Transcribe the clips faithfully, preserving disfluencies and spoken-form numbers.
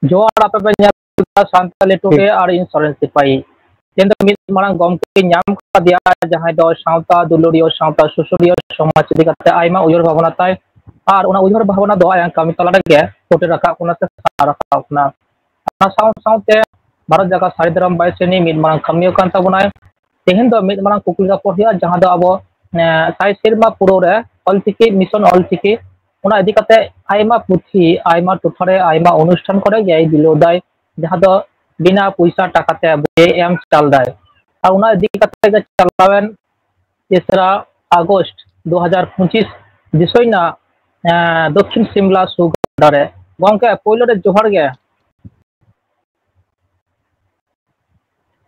ᱡᱚᱦᱟᱨ, ᱟᱯᱮ ᱯᱮ ᱧᱮᱞ ᱮᱫᱟ ᱥᱟᱱᱛᱟᱞᱤ ᱴᱩᱰᱮ ᱟᱨ ᱤᱧ ᱥᱚᱨᱮᱱ ᱥᱤᱯᱟᱹᱦᱤ᱾ ᱛᱮᱦᱮᱧ ᱫᱚ ᱢᱤᱫ ᱢᱟᱨᱟᱝ ᱜᱚᱢᱠᱮ ᱧᱟᱢ ᱠᱟᱫᱮᱭᱟ, ᱡᱟᱦᱟᱸᱭ ᱫᱚ ᱥᱟᱶᱛᱟ ᱫᱩᱞᱟᱹᱲᱤᱭᱟᱹ, ᱥᱟᱶᱛᱟ ᱥᱩᱥᱟᱹᱨᱤᱭᱟᱹ, ᱥᱚᱢᱟᱡᱽ ᱤᱫᱤ ᱠᱟᱛᱮ ᱟᱭᱢᱟ ᱩᱭᱦᱟᱹᱨ ᱵᱷᱟᱵᱽᱱᱟ ᱛᱟᱭ᱾ ᱟᱨ ᱚᱱᱟ ᱩᱭᱦᱟᱹᱨ ᱵᱷᱟᱵᱽᱱᱟ ᱫᱚ ᱟᱭᱟᱜ ᱠᱟᱹᱢᱤ ᱛᱟᱞᱟ ᱨᱮᱜᱮ ᱯᱷᱩᱴᱮ ᱨᱟᱠᱟᱵ ᱠᱟᱱᱟ ᱥᱮ ᱥᱟᱨ ᱨᱟᱠᱟᱵ ᱠᱟᱱᱟ᱾ ᱚᱱᱟ ᱥᱟᱶ ᱥᱟᱶᱛᱮ ᱵᱷᱟᱨᱚᱛ ᱡᱟᱠᱟᱛ ᱥᱟᱹᱨᱤ ᱫᱷᱚᱨᱚᱢ ᱵᱟᱭ ᱥᱮᱱᱤ ᱢᱤᱫ ᱢᱟᱨᱟᱝ ᱠᱟᱹᱢᱤᱭᱟᱹ ᱠᱟᱱ ᱛᱟᱵᱚᱱᱟᱭ᱾ ᱛᱮᱦᱮᱧ ᱫᱚ ᱢᱤᱫ ᱢᱟᱨᱟᱝ ᱠᱩᱠᱞᱤ ᱨᱚᱯᱚᱲ ᱦᱩᱭᱩᱜᱼᱟ, ᱡᱟᱦᱟᱸ ᱫᱚ ᱟᱵᱚ, ᱮ, ᱥᱟᱭ ᱥᱮᱨᱢᱟ ᱯᱩᱨᱟᱹᱣ ᱨᱮ ᱚᱞᱪᱤᱠᱤ ᱢᱤᱥᱚᱱ ᱚᱞᱪᱤᱠᱤ, ᱚᱱᱟ ᱤᱫᱤ ᱠᱟᱛᱮ ᱟᱭᱢᱟ ᱯᱩᱛᱷᱤ, ᱟᱭᱢᱟ ᱴᱚᱴᱷᱟ ᱨᱮ, ᱟᱭᱢᱟ ᱚᱱᱩᱥᱴᱷᱟᱱ ᱠᱚᱨᱮ ᱜᱮ ᱵᱤᱞᱟᱹᱣ ᱫᱟᱭ, ᱡᱟᱦᱟᱸ ᱫᱚ ᱵᱤᱱᱟ ᱯᱚᱭᱥᱟ ᱴᱟᱠᱟ ᱛᱮ ᱵᱚᱭ ᱮᱢ ᱪᱟᱞ ᱫᱟᱭ᱾ ᱟᱨ ᱚᱱᱟ ᱤᱫᱤ ᱠᱟᱛᱮ ᱜᱮ ᱪᱟᱞᱟᱣᱮᱱ ᱛᱮᱥᱨᱟ ᱟᱜᱚᱥᱴ ᱫᱩ ᱦᱟᱡᱟᱨ ᱯᱚᱸᱪᱤᱥ ᱫᱤᱥᱚᱭᱱᱟ, ᱮ, ᱫᱚᱠᱠᱷᱤᱱ ᱥᱤᱢᱞᱟ ᱥᱩ ᱜᱟᱰᱟ ᱨᱮ᱾ ᱜᱚᱢᱠᱮ, ᱯᱳᱭᱞᱳ ᱨᱮ ᱡᱚᱦᱟᱨ ᱜᱮ᱾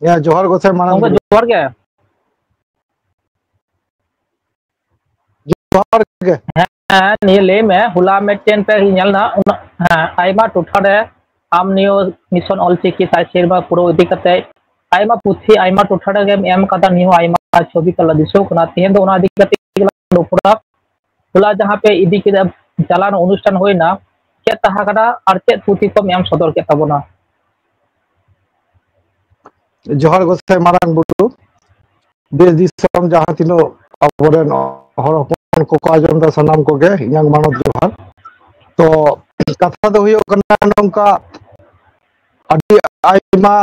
ᱦᱮᱸ, ᱡᱚᱦᱟᱨ ᱜᱚᱥᱟᱭ ᱢᱟᱨᱟᱝ ᱜᱚᱢᱠᱮ, ᱵᱩᱨᱩ᱾ ᱡᱚᱦᱟᱨ ᱜᱮ᱾ ᱡᱚᱦᱟᱨ ᱜᱮ᱾ ᱦᱮᱸ, ᱱᱤᱭᱟᱹ ᱞᱟᱹᱭ ᱢᱮ, ᱦᱚᱞᱟ ᱢᱤᱫᱴᱮᱱ ᱯᱮ ᱧᱮᱞ ᱮᱫᱟ, ᱩᱱᱟᱹᱜ, ᱦᱮᱸ, ᱟᱭᱢᱟ ᱴᱚᱴᱷᱟ ᱨᱮ ᱟᱢ ᱱᱤᱭᱟᱹ ᱢᱤᱥᱚᱱ ᱚᱞᱪᱤᱠᱤ ᱥᱟᱭ ᱥᱮᱨᱢᱟ ᱯᱩᱨᱟᱹᱣ ᱤᱫᱤ ᱠᱟᱛᱮ ᱟᱭᱢᱟ ᱯᱩᱛᱷᱤ, ᱟᱭᱢᱟ ᱴᱚᱴᱷᱟ ᱨᱮᱜᱮᱢ ᱮᱢ ᱠᱟᱫᱟ, ᱱᱤᱭᱟᱹ ᱦᱚᱸ ᱟᱭᱢᱟ ᱪᱷᱚᱵᱤ ᱛᱟᱞᱟ ᱫᱤᱥᱟᱹᱣ ᱠᱟᱱᱟ᱾ ᱛᱮᱦᱮᱧ ᱫᱚ ᱚᱱᱟ ᱤᱫᱤ ᱠᱟᱛᱮ ᱜᱮᱞᱟᱝ ᱨᱚᱯᱚᱲᱟ᱾ ᱦᱚᱞᱟ ᱡᱟᱦᱟᱸ ᱯᱮ ᱤᱫᱤ ᱠᱮᱫᱟ, ᱪᱟᱞᱟᱣ ᱚᱱᱩᱥᱴᱷᱟᱱ ᱦᱩᱭᱱᱟ, ᱪᱮᱫ ᱛᱟᱦᱮᱸ ᱠᱟᱱᱟ ᱟᱨ ᱪᱮᱫ ᱯᱩᱛᱷᱤ ᱠᱚᱢ ᱮᱢ ᱥᱚᱫᱚᱨ ᱠᱮᱫ ᱛᱟᱵᱚᱱᱟ? ᱡᱚᱦᱟᱨ ᱜᱚᱥᱟᱭ ᱢᱟᱨᱟᱝ ᱵᱩᱨᱩ, ᱫᱮᱥ ᱫᱤᱥᱚᱢ ᱡᱟᱦᱟᱸ ᱛᱤᱱᱟᱹᱜ ᱟᱵᱚᱨᱮᱱ ᱦᱚᱲ ᱦᱚᱯᱚᱱ ᱠᱚᱠᱚ ᱟᱸᱡᱚᱢ ᱮᱫᱟ, ᱥᱟᱱᱟᱢ ᱠᱚᱜᱮ ᱤᱧᱟᱹᱝ ᱢᱟᱱᱚᱛ ᱡᱚᱦᱟᱨ᱾ ᱛᱚ, ᱠᱟᱛᱷᱟ ᱫᱚ ᱦᱩᱭᱩᱜ ᱠᱟᱱᱟ ᱱᱚᱝᱠᱟ, ᱟᱹᱰᱤ ᱟᱭᱢᱟ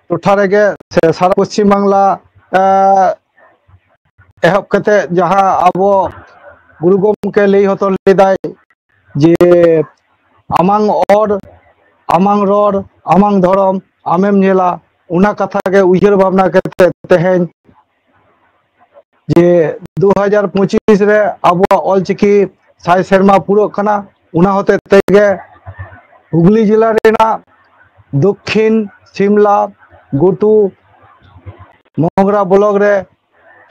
ᱴᱚᱴᱷᱟ ᱨᱮᱜᱮ ᱥᱮ ᱥᱟᱨᱟ ᱯᱚᱥᱪᱤᱢ ᱵᱟᱝᱞᱟ, ᱮ, ᱮᱦᱚᱵ ᱠᱟᱛᱮ ᱡᱟᱦᱟᱸ ᱟᱵᱚ ᱜᱩᱨᱩ ᱜᱚᱢᱠᱮ ᱞᱟᱹᱭ ᱦᱚᱴᱚ ᱞᱮᱫᱟᱭ ᱡᱮ, "ᱟᱢᱟᱝ ᱚᱨ, ᱟᱢᱟᱝ ᱨᱚᱲ, ᱟᱢᱟᱝ ᱫᱷᱚᱨᱚᱢ ᱟᱢᱮᱢ ᱧᱮᱞᱟ", ᱚᱱᱟ ᱠᱟᱛᱷᱟ ᱜᱮ ᱩᱭᱦᱟᱹᱨ ᱵᱷᱟᱵᱽᱱᱟ ᱠᱟᱛᱮ ᱛᱮᱦᱮᱧ ᱡᱮ ᱫᱩ ᱦᱟᱡᱟᱨ ᱯᱚᱸᱪᱤᱥ ᱨᱮ ᱟᱵᱚᱣᱟᱜ ᱚᱞᱪᱤᱠᱤ ᱥᱟᱭ ᱥᱮᱨᱢᱟ ᱯᱩᱨᱟᱹᱜ ᱠᱟᱱᱟ, ᱚᱱᱟ ᱦᱚᱛᱮᱡ ᱛᱮᱜᱮ ᱦᱩᱜᱽᱞᱤ ᱡᱮᱞᱟ ᱨᱮᱱᱟᱜ ᱫᱚᱠᱠᱷᱤᱱ ᱥᱤᱢᱞᱟ ᱜᱷᱩᱴᱩ ᱢᱚᱜᱽᱨᱟ ᱵᱞᱚᱠ ᱨᱮ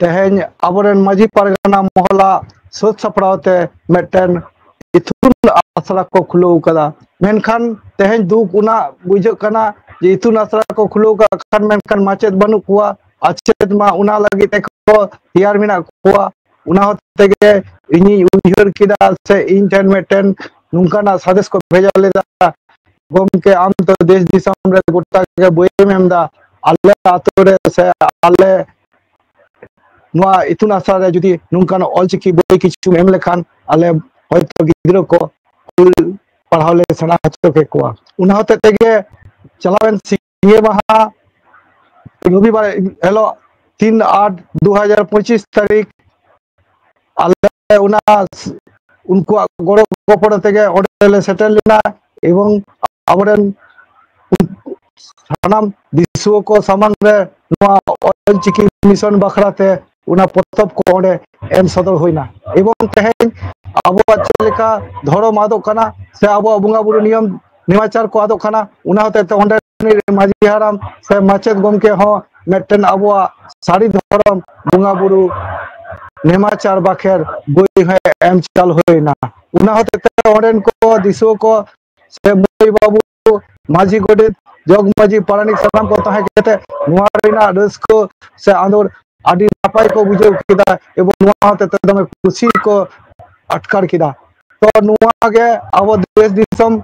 ᱛᱮᱦᱮᱧ ᱟᱵᱚᱨᱮᱱ ᱢᱟᱹᱡᱷᱤ ᱯᱟᱨᱜᱟᱱᱟ ᱢᱚᱦᱚᱞᱟᱜ ᱥᱟᱹᱛ ᱥᱟᱯᱲᱟᱣ ᱛᱮ ᱢᱤᱫᱴᱮᱱ ᱤᱛᱩᱱ ᱟᱥᱲᱟ ᱠᱚ ᱠᱷᱩᱞᱟᱹᱣ ᱠᱟᱫᱟ᱾ ᱢᱮᱱᱠᱷᱟᱱ ᱛᱮᱦᱮᱧ ᱫᱩᱠ ᱚᱱᱟ ᱵᱩᱡᱷᱟᱹᱜ ᱠᱟᱱᱟ ᱡᱮ ᱤᱛᱩᱱ ᱟᱥᱲᱟ ᱠᱚ ᱠᱷᱩᱞᱟᱹᱣ ᱠᱟᱜ ᱠᱷᱟᱱ ᱢᱮᱱᱠᱷᱟᱱ ᱢᱟᱪᱮᱫ ᱵᱟᱹᱱᱩᱜ ᱠᱚᱣᱟ, ᱟᱪᱮᱫ ᱢᱟ ᱚᱱᱟ ᱞᱟᱹᱜᱤᱫ ᱛᱮᱠᱚ ᱛᱮᱭᱟᱨ ᱢᱮᱱᱟᱜ ᱠᱚᱣᱟ᱾ ᱚᱱᱟ ᱦᱚᱛᱮ ᱛᱮᱜᱮ ᱤᱧᱤᱧ ᱩᱭᱦᱟᱹᱨ ᱠᱮᱫᱟ ᱥᱮ ᱤᱧ ᱴᱷᱮᱱ ᱢᱤᱫᱴᱮᱱ ᱱᱚᱝᱠᱟᱱᱟᱜ ᱥᱟᱸᱫᱮᱥ ᱠᱚ ᱵᱷᱮᱡᱟ ᱞᱮᱫᱟ ᱜᱚᱢᱠᱮ, ᱟᱢ ᱫᱚ ᱫᱮᱥ ᱫᱤᱥᱚᱢ ᱨᱮ ᱜᱚᱴᱟ ᱜᱮ ᱵᱳᱭᱮᱢ ᱮᱢ ᱮᱫᱟ, ᱟᱞᱮ ᱟᱛᱳ ᱨᱮ ᱥᱮ ᱟᱞᱮ ᱱᱚᱣᱟ ᱤᱛᱩᱱ ᱟᱥᱲᱟ ᱨᱮ ᱡᱩᱫᱤ ᱱᱚᱝᱠᱟᱱ ᱚᱞᱪᱤᱠᱤ ᱵᱳᱭ ᱠᱤᱪᱷᱩᱢ ᱮᱢ ᱞᱮᱠᱷᱟᱱ ᱟᱞᱮ ᱦᱚᱭᱛᱳ ᱜᱤᱫᱽᱨᱟᱹ ᱠᱚ ᱚᱞ ᱯᱟᱲᱦᱟᱣ ᱞᱮ ᱥᱮᱬᱟ ᱦᱚᱪᱚ ᱠᱮᱠᱚᱣᱟ᱾ ᱚᱱᱟ ᱦᱚᱛᱮᱡ ᱛᱮᱜᱮ ᱪᱟᱞᱟᱣᱮᱱ ᱥᱤᱸᱜᱮ ᱢᱟᱦᱟ ᱨᱚᱵᱤᱵᱟᱨ ᱦᱤᱞᱳᱜ ᱛᱤᱱ ᱟᱴ ᱫᱩ ᱦᱟᱡᱟᱨ ᱯᱚᱸᱪᱤᱥ ᱛᱟᱹᱨᱤᱠᱷ ᱟᱞᱮ ᱚᱱᱟ ᱩᱱᱠᱩᱣᱟᱜ ᱜᱚᱲᱚ ᱜᱚᱯᱚᱲᱚ ᱛᱮᱜᱮ ᱚᱸᱰᱮ ᱞᱮ ᱥᱮᱴᱮᱨ ᱞᱮᱱᱟ ᱮᱵᱚᱝ ᱟᱵᱚᱨᱮᱱ ᱥᱟᱱᱟᱢ ᱫᱤᱥᱩᱣᱟᱹ ᱠᱚ ᱥᱟᱢᱟᱝ ᱨᱮ ᱱᱚᱣᱟ ᱚᱞᱪᱤᱠᱤ ᱢᱤᱥᱚᱱ ᱵᱟᱠᱷᱨᱟ ᱛᱮ ᱚᱱᱟ ᱯᱚᱛᱚᱵ ᱠᱚ ᱚᱸᱰᱮ ᱮᱢ ᱥᱚᱫᱚᱨ ᱦᱩᱭᱱᱟ᱾ ᱮᱵᱚᱝ ᱛᱮᱦᱮᱧ ᱟᱵᱚᱣᱟᱜ ᱪᱮᱫ ᱞᱮᱠᱟ ᱫᱷᱚᱨᱚᱢ ᱟᱫᱚᱜ ᱠᱟᱱᱟ ᱥᱮ ᱟᱵᱚᱣᱟᱜ ᱵᱚᱸᱜᱟ ᱵᱩᱨᱩ ᱱᱤᱭᱚᱢ ᱱᱮᱢᱟᱪᱟᱨ ᱠᱚ ᱟᱫᱚᱜ ᱠᱟᱱᱟ, ᱚᱱᱟ ᱦᱚᱛᱮᱡ ᱛᱮ ᱚᱸᱰᱮ ᱢᱟᱹᱡᱷᱤ ᱦᱟᱲᱟᱢ ᱥᱮ ᱢᱟᱪᱮᱫ ᱜᱚᱢᱠᱮ ᱦᱚᱸ ᱢᱤᱫᱴᱮᱱ ᱟᱵᱚᱣᱟᱜ ᱥᱟᱹᱨᱤ ᱫᱷᱚᱨᱚᱢ ᱵᱚᱸᱜᱟ ᱵᱩᱨᱩ ᱱᱮᱢᱟᱪᱟᱨ ᱵᱟᱠᱷᱮᱨ ᱵᱳᱭ ᱦᱚᱸ ᱮᱢ ᱪᱟᱞ ᱦᱩᱭᱱᱟ᱾ ᱚᱱᱟ ᱦᱚᱛᱮᱡ ᱛᱮ ᱚᱸᱰᱮᱱ ᱠᱚ ᱫᱤᱥᱩᱣᱟᱹ ᱠᱚ ᱥᱮ ᱢᱟᱹᱭ ᱵᱟᱹᱵᱩ, ᱢᱟᱹᱡᱷᱤ ᱜᱚᱰᱮᱛ, ᱡᱚᱜᱽ ᱢᱟᱹᱡᱷᱤ, ᱯᱟᱨᱟᱱᱤᱠ ᱥᱟᱱᱟᱢ ᱠᱚ ᱛᱟᱦᱮᱸ ᱠᱟᱛᱮ ᱱᱚᱣᱟ ᱨᱮᱱᱟᱜ ᱨᱟᱹᱥᱠᱟᱹ ᱥᱮ ᱟᱸᱫᱳᱲ ᱟᱹᱰᱤ ᱱᱟᱯᱟᱭ ᱠᱚ ᱵᱩᱡᱷᱟᱹᱣ ᱠᱮᱫᱟ ᱮᱵᱚᱝ ᱱᱚᱣᱟ ᱦᱚᱛᱮᱡ ᱛᱮ ᱫᱚᱢᱮ ᱠᱩᱥᱤ ᱠᱚ ᱟᱴᱠᱟᱨ ᱠᱮᱫᱟ᱾ ᱛᱚ ᱱᱚᱣᱟ ᱜᱮ ᱟᱵᱚ ᱫᱮᱥ ᱫᱤᱥᱚᱢ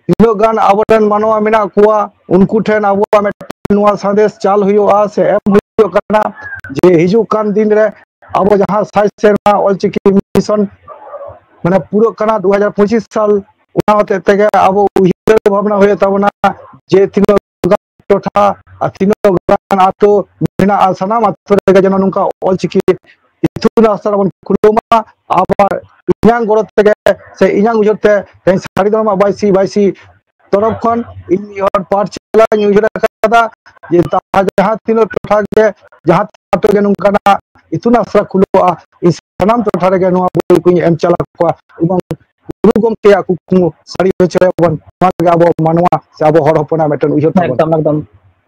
ᱛᱤᱱᱟᱹᱜ ᱜᱟᱱ ᱟᱵᱚᱨᱮᱱ ᱢᱟᱱᱣᱟ ᱢᱮᱱᱟᱜ ᱠᱚᱣᱟ, ᱩᱱᱠᱩ ᱴᱷᱮᱱ ᱟᱵᱚᱣᱟᱜ ᱢᱤᱫᱴᱮᱱ ᱱᱚᱣᱟ ᱥᱟᱸᱫᱮᱥ ᱪᱟᱞ ᱦᱩᱭᱩᱜᱼᱟ ᱥᱮ ᱮᱢ ᱦᱩᱭᱩᱜ ᱠᱟᱱᱟ ᱡᱮ ᱦᱤᱡᱩᱜ ᱠᱟᱱ ᱫᱤᱱ ᱨᱮ ᱟᱵᱚ ᱡᱟᱦᱟᱸ ᱥᱟᱭ ᱥᱮᱨᱢᱟ ᱚᱞᱪᱤᱠᱤ ᱢᱤᱥᱚᱱ ᱢᱟᱱᱮ ᱯᱩᱨᱟᱹᱜ ᱠᱟᱱᱟ ᱫᱩ ᱦᱟᱡᱟᱨ ᱯᱚᱸᱪᱤᱥ ᱥᱟᱞ, ᱚᱱᱟ ᱦᱚᱛᱮᱡ ᱛᱮᱜᱮ ᱟᱵᱚ ᱩᱭᱦᱟᱹᱨ ᱵᱷᱟᱵᱽᱱᱟ ᱦᱩᱭᱩᱜ ᱛᱟᱵᱚᱱᱟ ᱡᱮ ᱛᱤᱱᱟᱹᱜ ᱴᱚᱴᱷᱟ ᱟᱨ ᱛᱤᱱᱟᱹᱜ ᱜᱟᱱ ᱟᱛᱳ ᱢᱮᱱᱟᱜᱼᱟ, ᱥᱟᱱᱟᱢ ᱟᱛᱳ ᱨᱮᱜᱮ ᱡᱮᱱᱚ ᱱᱚᱝᱠᱟ ᱚᱞᱪᱤᱠᱤ ᱤᱛᱩᱱ ᱟᱥᱲᱟ ᱵᱚᱱ ᱠᱷᱩᱞᱟᱹᱣ ᱢᱟ᱾ ᱟᱵᱟᱨ ᱤᱧᱟᱹᱝ ᱜᱚᱲᱚ ᱛᱮᱜᱮ ᱥᱮ ᱤᱧᱟᱹᱝ ᱩᱭᱦᱟᱹᱨ ᱛᱮ ᱛᱮᱦᱮᱧ ᱥᱟᱹᱨᱤ ᱫᱷᱚᱨᱚᱢ ᱟᱵᱟᱭᱥᱤ ᱵᱟᱭᱥᱤ ᱛᱚᱨᱚᱯ ᱠᱷᱚᱱ ᱤᱧ ᱢᱤᱫ ᱦᱚᱲ ᱯᱟᱴ ᱪᱟᱞᱟᱣ ᱤᱧ ᱩᱭᱦᱟᱹᱨ ᱟᱠᱟᱫᱟ ᱡᱮ ᱛᱟ-, ᱡᱟᱦᱟᱸ ᱛᱤᱱᱟᱹᱜ ᱴᱚᱴᱷᱟ ᱜᱮ ᱡᱟᱦᱟᱸ ᱟᱛᱳ ᱜᱮ ᱱᱚᱝᱠᱟᱱᱟᱜ ᱤᱛᱩᱱ ᱟᱥᱲᱟ ᱠᱷᱩᱞᱟᱹᱣᱜᱼᱟ, ᱤᱧ ᱥᱟᱱᱟᱢ ᱴᱚᱴᱷᱟ ᱨᱮᱜᱮ ᱱᱚᱣᱟ ᱵᱳᱭ ᱠᱚᱧ ᱮᱢ ᱪᱟᱞ ᱟᱠᱚᱣᱟ ᱮᱵᱚᱝ ᱜᱩᱨᱩ ᱜᱚᱢᱠᱮᱭᱟᱜ ᱠᱩᱠᱢᱩ ᱥᱟᱹᱨᱤ ᱦᱚᱪᱚ ᱟᱵᱚᱱ᱾ ᱱᱚᱣᱟ ᱜᱮ ᱟᱵᱚ ᱢᱟᱱᱣᱟ ᱥᱮ ᱟᱵᱚ ᱦᱚᱲ ᱦᱚᱯᱚᱱᱟᱜ ᱢᱤᱫᱴᱮᱱ ᱩᱭᱦᱟᱹᱨ ᱛᱟᱵᱚᱱ᱾ ᱮᱠᱫᱚᱢ, ᱮᱠᱫᱚᱢ᱾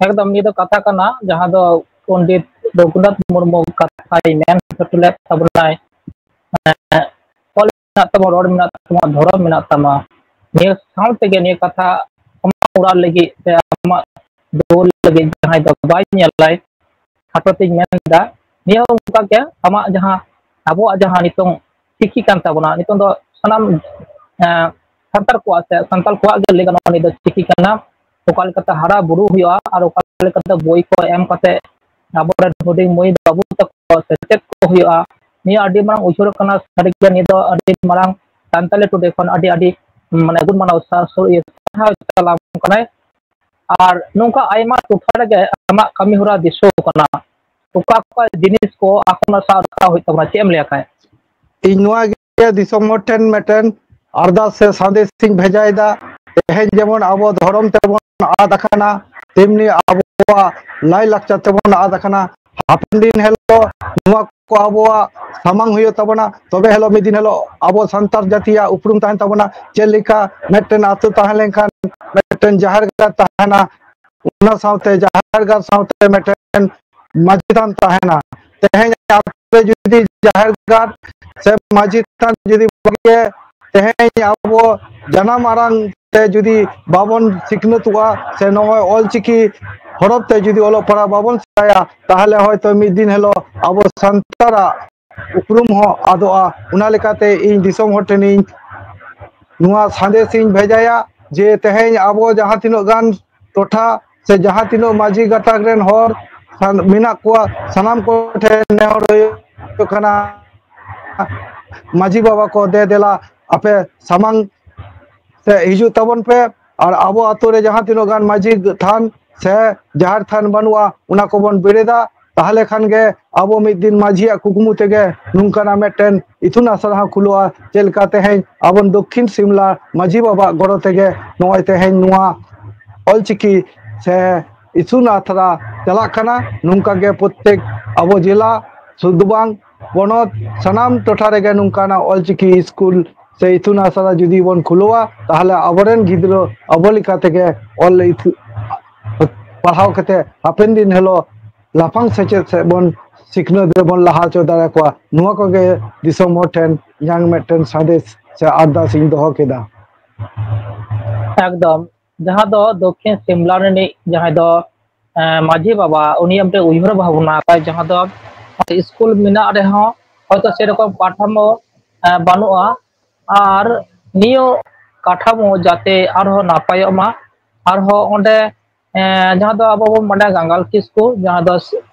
ᱮᱠᱫᱚᱢ, ᱱᱤᱭᱟᱹ ᱫᱚ ᱠᱟᱛᱷᱟ ᱠᱟᱱᱟ, ᱡᱟᱦᱟᱸ ᱫᱚ ᱯᱚᱱᱰᱤᱛ ᱨᱚᱜᱷᱩᱱᱟᱛᱷ ᱢᱩᱨᱢᱩ ᱠᱟᱛᱷᱟᱭ ᱢᱮᱱ ᱦᱚᱴᱚ ᱞᱮᱫ ᱛᱟᱵᱚᱱᱟᱭ᱾ ᱮᱸ, ᱚᱞ ᱢᱮᱱᱟᱜ ᱛᱟᱢᱟ, ᱨᱚᱲ ᱢᱮᱱᱟᱜ ᱛᱟᱢᱟ, ᱫᱷᱚᱨᱚᱢ ᱢᱮᱱᱟᱜ ᱛᱟᱢᱟ᱾ ᱱᱤᱭᱟᱹ ᱥᱟᱶ ᱛᱮᱜᱮ ᱱᱤᱭᱟᱹ ᱠᱟᱛᱷᱟ ᱟᱢᱟᱜ ᱚᱲᱟᱜ ᱞᱟᱹᱜᱤᱫ ᱥᱮ ᱟᱢᱟᱜ ᱫᱩᱣᱟᱹᱨ ᱞᱟᱹᱜᱤᱫ ᱡᱟᱦᱟᱸᱭ ᱫᱚ ᱵᱟᱭ ᱧᱮᱞᱟᱭ, ᱠᱷᱟᱴᱚ ᱛᱤᱧ ᱢᱮᱱ ᱮᱫᱟ, ᱱᱤᱭᱟᱹ ᱦᱚᱸ ᱚᱱᱠᱟ ᱜᱮ ᱟᱢᱟᱜ ᱡᱟᱦᱟᱸ, ᱟᱵᱚᱣᱟᱜ ᱡᱟᱦᱟᱸ ᱱᱤᱛᱚᱝ ᱪᱤᱠᱤ ᱠᱟᱱ ᱛᱟᱵᱚᱱᱟ, ᱱᱤᱛᱚᱝ ᱫᱚ ᱥᱟᱱᱟᱢ, ᱮᱸ, ᱥᱟᱱᱛᱟᱲ ᱠᱚᱣᱟᱜ ᱥᱮ ᱥᱟᱱᱛᱟᱲ ᱠᱚᱣᱟᱜ ᱜᱮ ᱞᱟᱹᱭ ᱜᱟᱱᱚᱜᱼᱟ, ᱱᱤᱭᱟᱹ ᱫᱚ ᱪᱤᱠᱤ ᱠᱟᱱᱟ᱾ ᱚᱠᱟ ᱞᱮᱠᱟᱛᱮ ᱦᱟᱨᱟ ᱵᱩᱨᱩ ᱦᱩᱭᱩᱜᱼᱟ ᱟᱨ ᱚᱠᱟ ᱞᱮᱠᱟᱛᱮ ᱵᱳᱭ ᱠᱚ ᱮᱢ ᱠᱟᱛᱮ ᱟᱵᱚᱨᱮᱱ ᱦᱩᱰᱤᱧ ᱢᱟᱹᱭ ᱵᱟᱹᱵᱩ ᱛᱟᱠᱚ ᱥᱮᱪᱮᱫ ᱠᱚ ᱦᱩᱭᱩᱜᱼᱟ, ᱱᱤᱭᱟᱹ ᱟᱹᱰᱤ ᱢᱟᱨᱟᱝ ᱩᱭᱦᱟᱹᱨ ᱠᱟᱱᱟ᱾ ᱥᱟᱹᱨᱤᱜᱮ ᱱᱤᱭᱟᱹ ᱫᱚ ᱟᱹᱰᱤ ᱢᱟᱨᱟᱝ ᱥᱟᱱᱛᱟᱞᱤ ᱴᱩᱰᱮ ᱠᱷᱚᱱ ᱟᱹᱰᱤ ᱟᱹᱰᱤ ᱢᱟᱱᱮ ᱜᱩᱱ ᱢᱟᱱᱟᱣ ᱥᱟ-, ᱥᱟ-, ᱤᱭᱟᱹ ᱥᱟᱨᱦᱟᱣ ᱪᱟᱞᱟᱣ ᱠᱟᱱᱟᱭ᱾ ᱟᱨ ᱱᱚᱝᱠᱟ ᱟᱭᱢᱟ ᱴᱚᱴᱷᱟ ᱨᱮᱜᱮ ᱟᱢᱟᱜ ᱠᱟᱹᱢᱤ ᱦᱚᱨᱟ ᱫᱤᱥᱟᱹᱣ ᱠᱟᱱᱟ᱾ ᱚᱠᱟ ᱚᱠᱟ ᱡᱤᱱᱤᱥ ᱠᱚ ᱟᱨᱦᱚᱸ ᱥᱟᱵ ᱨᱟᱠᱟᱵ ᱦᱩᱭᱩᱜ ᱛᱟᱵᱚᱱᱟ, ᱪᱮᱫ ᱮᱢ ᱞᱟᱹᱭᱟ ᱠᱷᱟᱡ? ᱤᱧ ᱱᱚᱣᱟ ᱜᱮ ᱫᱤᱥᱚᱢ ᱦᱚᱲ ᱴᱷᱮᱱ ᱢᱤᱫᱴᱮᱱ ᱟᱨᱫᱟᱥ ᱥᱮ ᱥᱟᱸᱫᱮᱥ ᱤᱧ ᱵᱷᱮᱡᱟᱭᱮᱫᱟ᱾ ᱛᱮᱦᱮᱧ ᱡᱮᱢᱚᱱ ᱟᱵᱚ ᱫᱷᱚᱨᱚᱢ ᱛᱮᱵᱚᱱ ᱟᱫ ᱟᱠᱟᱱᱟ, ᱛᱮᱢᱱᱤ ᱟᱵᱚᱣᱟᱜ ᱞᱟᱭ ᱞᱟᱠᱪᱟᱨ ᱛᱮᱵᱚᱱ ᱟᱫ ᱟᱠᱟᱱᱟ᱾ ᱦᱟᱯᱮᱱ ᱫᱤᱱ ᱦᱤᱞᱳᱜ ᱱᱚᱣᱟ ᱠᱚ ᱟᱵᱚᱣᱟᱜ ᱥᱟᱢᱟᱝ ᱦᱩᱭᱩᱜ ᱛᱟᱵᱚᱱᱟ, ᱛᱚᱵᱮ ᱦᱤᱞᱳᱜ ᱢᱤᱫ ᱫᱤᱱ ᱦᱤᱞᱳᱜ ᱟᱵᱚ ᱥᱟᱱᱛᱟᱲ ᱡᱟᱹᱛᱤᱭᱟᱜ ᱩᱯᱨᱩᱢ ᱛᱟᱦᱮᱱ ᱛᱟᱵᱚᱱᱟ᱾ ᱪᱮᱫ ᱞᱮᱠᱟ ᱢᱤᱫᱴᱮᱱ ᱟᱹᱛᱩ ᱛᱟᱦᱮᱸ ᱞᱮᱱᱠᱷᱟᱱ ᱢᱤᱫᱴᱮᱱ ᱡᱟᱦᱮᱨ ᱜᱟᱲ ᱛᱟᱦᱮᱱᱟ, ᱚᱱᱟ ᱥᱟᱶᱛᱮ ᱡᱟᱦᱮᱨ ᱜᱟᱲ ᱥᱟᱶᱛᱮ ᱢᱤᱫᱴᱮᱱ ᱢᱟᱹᱡᱷᱤ ᱛᱷᱟᱱ ᱛᱟᱦᱮᱱᱟ᱾ ᱛᱮᱦᱮᱧ ᱟᱛᱳ ᱨᱮ ᱡᱩᱫᱤ ᱡᱟᱦᱮᱨ ᱜᱟᱲ ᱥᱮ ᱢᱟᱹᱡᱷᱤ ᱛᱷᱟᱱ ᱡᱩᱫᱤ ᱵᱟᱹᱜᱤ ᱛᱮᱦᱮᱧ ᱟᱵᱚ ᱡᱟᱱᱟᱢ ᱟᱲᱟᱝ ᱛᱮ ᱡᱩᱫᱤ ᱵᱟᱵᱚᱱ ᱥᱤᱠᱷᱱᱟᱹᱛᱚᱜᱼᱟ ᱥᱮ ᱱᱚᱜᱼᱚᱭ ᱚᱞᱪᱤᱠᱤ ᱦᱚᱨᱚᱯ ᱛᱮ ᱡᱩᱫᱤ ᱚᱞᱚᱜ ᱯᱟᱲᱦᱟᱜ ᱵᱟᱵᱚᱱ ᱥᱮᱬᱟᱭᱟ, ᱛᱟᱦᱚᱞᱮ ᱦᱚᱭᱛᱳ ᱢᱤᱫ ᱫᱤᱱ ᱦᱤᱞᱳᱜ ᱟᱵᱚ ᱥᱟᱱᱛᱟᱲᱟᱜ ᱩᱯᱨᱩᱢ ᱦᱚᱸ ᱟᱫᱚᱜᱼᱟ᱾ ᱚᱱᱟ ᱞᱮᱠᱟᱛᱮ ᱤᱧ ᱫᱤᱥᱚᱢ ᱦᱚᱲ ᱴᱷᱮᱱᱤᱧ ᱱᱚᱣᱟ ᱥᱟᱸᱫᱮᱥ ᱤᱧ ᱵᱷᱮᱡᱟᱭᱟ ᱡᱮ ᱛᱮᱦᱮᱧ ᱟᱵᱚ ᱡᱟᱦᱟᱸ ᱛᱤᱱᱟᱹᱜ ᱜᱟᱱ ᱴᱚᱴᱷᱟ ᱥᱮ ᱡᱟᱦᱟᱸ ᱛᱤᱱᱟᱹᱜ ᱢᱟᱹᱡᱷᱤ ᱜᱟᱛᱟᱠ ᱨᱮᱱ ᱦᱚᱲ ᱥᱟᱱ-, ᱢᱮᱱᱟᱜ ᱠᱚᱣᱟ, ᱥᱟᱱᱟᱢ ᱠᱚ ᱴᱷᱮᱱ ᱱᱮᱦᱚᱨ ᱦᱩᱭᱩᱜ ᱠᱟᱱᱟ, ᱢᱟᱹᱡᱷᱤ ᱵᱟᱵᱟ ᱠᱚ, ᱫᱮ ᱫᱮᱞᱟ ᱟᱯᱮ ᱥᱟᱢᱟᱝ ᱥᱮ ᱦᱤᱡᱩᱜ ᱛᱟᱵᱚᱱ ᱯᱮ᱾ ᱟᱨ ᱟᱵᱚ ᱟᱛᱳ ᱨᱮ ᱡᱟᱦᱟᱸ ᱛᱤᱱᱟᱹᱜ ᱜᱟᱱ ᱢᱟᱹᱡᱷᱤ ᱛᱷᱟᱱ ᱥᱮ ᱡᱟᱦᱮᱨ ᱛᱷᱟᱱ ᱵᱟᱹᱱᱩᱜᱼᱟ, ᱚᱱᱟ ᱠᱚᱵᱚᱱ ᱵᱮᱨᱮᱫᱟ᱾ ᱛᱟᱦᱚᱞᱮ ᱠᱷᱟᱱ ᱜᱮ ᱟᱵᱚ ᱢᱤᱫ ᱫᱤᱱ ᱢᱟᱹᱡᱷᱤᱭᱟᱜ ᱠᱩᱠᱢᱩ ᱛᱮᱜᱮ ᱱᱚᱝᱠᱟᱱᱟᱜ ᱢᱤᱫᱴᱮᱱ ᱤᱛᱩᱱ ᱟᱥᱲᱟ ᱦᱚᱸ ᱠᱷᱩᱞᱟᱹᱜᱼᱟ᱾ ᱪᱮᱫ ᱞᱮᱠᱟ ᱛᱮᱦᱮᱧ ᱟᱵᱚ ᱫᱚᱠᱠᱷᱤᱱ ᱥᱤᱢᱞᱟ ᱢᱟᱹᱡᱷᱤ ᱵᱟᱵᱟᱣᱟᱜ ᱜᱚᱲᱚ ᱛᱮᱜᱮ ᱱᱚᱜᱼᱚᱭ ᱛᱮᱦᱮᱧ ᱱᱚᱣᱟ ᱚᱞᱪᱤᱠᱤ ᱥᱮ ᱤᱛᱩᱱ ᱟᱥᱲᱟ ᱪᱟᱞᱟᱜ ᱠᱟᱱᱟ᱾ ᱱᱚᱝᱠᱟ ᱜᱮ ᱯᱨᱚᱛᱛᱮᱠ ᱟᱵᱚ ᱡᱮᱞᱟ ᱥᱩᱫᱷᱩ ᱵᱟᱝ ᱯᱚᱱᱚᱛ ᱥᱟᱱᱟᱢ ᱴᱚᱴᱷᱟ ᱨᱮᱜᱮ ᱱᱚᱝᱠᱟᱱᱟᱜ ᱚᱞᱪᱤᱠᱤ ᱥᱠᱩᱞ ᱥᱮ ᱤᱛᱩᱱ ᱟᱥᱲᱟ ᱡᱩᱫᱤ ᱵᱚᱱ ᱠᱷᱩᱞᱟᱹᱣᱟ, ᱛᱟᱦᱚᱞᱮ ᱟᱵᱚᱨᱮᱱ ᱜᱤᱫᱽᱨᱟᱹ ᱟᱵᱚ ᱞᱮᱠᱟ ᱛᱮᱜᱮ ᱚᱞ ᱤᱛᱩ-, ᱯᱟᱲᱦᱟᱣ ᱠᱟᱛᱮ ᱦᱟᱯᱮᱱ ᱫᱤᱱ ᱦᱤᱞᱳᱜ ᱞᱟᱯᱷᱟᱝ ᱥᱮᱪᱮᱫ ᱥᱮᱫ ᱵᱚᱱ ᱥᱤᱠᱷᱱᱟᱹᱛ ᱨᱮᱵᱚᱱ ᱞᱟᱦᱟ ᱦᱚᱪᱚ ᱫᱟᱲᱮᱭᱟᱠᱚᱣᱟ᱾ ᱱᱚᱣᱟ ᱠᱚᱜᱮ ᱫᱤᱥᱚᱢ ᱦᱚᱲ ᱴᱷᱮᱱ ᱤᱧᱟᱹᱝ ᱢᱤᱫᱴᱮᱱ ᱥᱟᱸᱫᱮᱥ ᱥᱮ ᱟᱨᱫᱟᱥ ᱤᱧ ᱫᱚᱦᱚ ᱠᱮᱫᱟ᱾ ᱮᱠᱫᱚᱢ, ᱡᱟᱦᱟᱸ ᱫᱚ ᱫᱚᱠᱠᱷᱤᱱ ᱥᱤᱢᱞᱟ ᱨᱤᱱᱤᱡ ᱡᱟᱦᱟᱸᱭ ᱫᱚ, ᱮᱸ, ᱢᱟᱹᱡᱷᱤ ᱵᱟᱵᱟ, ᱩᱱᱤᱭᱟᱜ ᱢᱤᱫᱴᱮᱱ ᱩᱭᱦᱟᱹᱨ ᱵᱷᱟᱵᱽᱱᱟ ᱛᱟᱭ, ᱡᱟᱦᱟᱸ ᱫᱚ ᱥᱠᱩᱞ ᱢᱮᱱᱟᱜ ᱨᱮᱦᱚᱸ ᱦᱚᱭᱛᱳ ᱥᱮᱨᱚᱠᱚᱢ ᱠᱟᱴᱷᱟᱢᱳ, ᱮᱸ, ᱵᱟᱹᱱᱩᱜᱼᱟ᱾ ᱟᱨ ᱱᱤᱭᱟᱹ ᱠᱟᱴᱷᱟᱢᱳ ᱡᱟᱛᱮ ᱟᱨᱦᱚᱸ ᱱᱟᱯᱟᱭᱚᱜ ᱢᱟ, ᱟᱨᱦᱚᱸ ᱚᱸᱰᱮ ᱮᱸ, ᱡᱟᱦᱟᱸ ᱫᱚ ᱟᱵᱚ ᱵᱚᱱ ᱵᱟᱰᱟᱭᱟ ᱜᱟᱝᱜᱟᱞ ᱠᱤᱥᱠᱩ, ᱡᱟᱦᱟᱸ ᱫᱚ